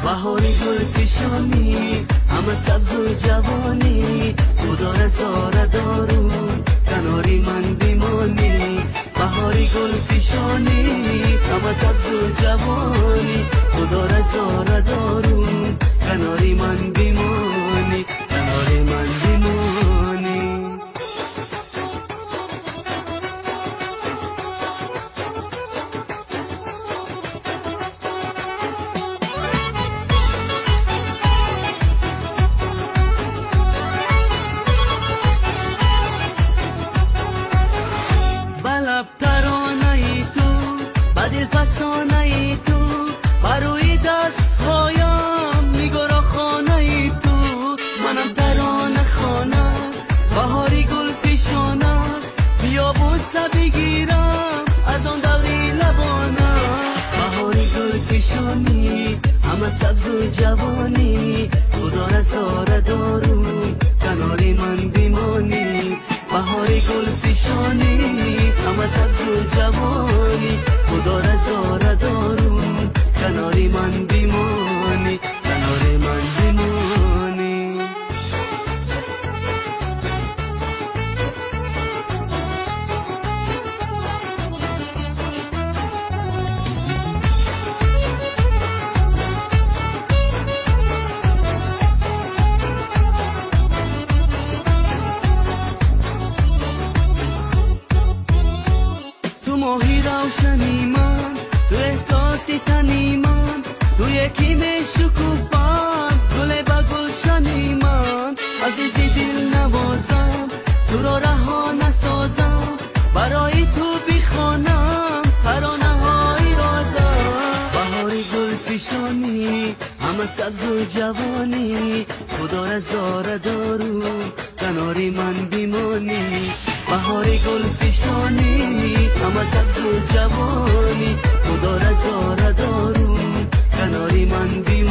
بهاری گل فشانی همه سبز و جوانی، خدا رضا دارو کناری من بیمانی. بهاری گل فشانی همه سبز و جوانی، خدا رضا دارو کناری من بیمانی، کناری من بیمانی. ترانه تو بدل فسانه تو، بروی دست هایم نگارا خانه تو. منم ترانه خانه بهاری گل پیشانه، بیا بوسه بگیرم از آن دوری لبانه. بهاری گل پیشانی همه سبز و جوانی، خدا رضا دارو کناری من بیمانی. بهاری گل فشانی همه سبز و جوانی، خدا رضا دارو کناری من بیمانی، کناری من بیمانی. تو ماهی روشنی من، تو احساسی تنی من، تو یکی می شکوفان گل به گلشنی من. عزیزی دل نوازم تو را رها نسازم، برای تو بخوانم ترانه های رازم. بهاری گل فشانی همه سبز و جوانی، خدا رضا دارو کناری من بیمانی. بهاری گل فشانی همه سبز و جوانی، خدا رضا دارو کناری من بیمانی.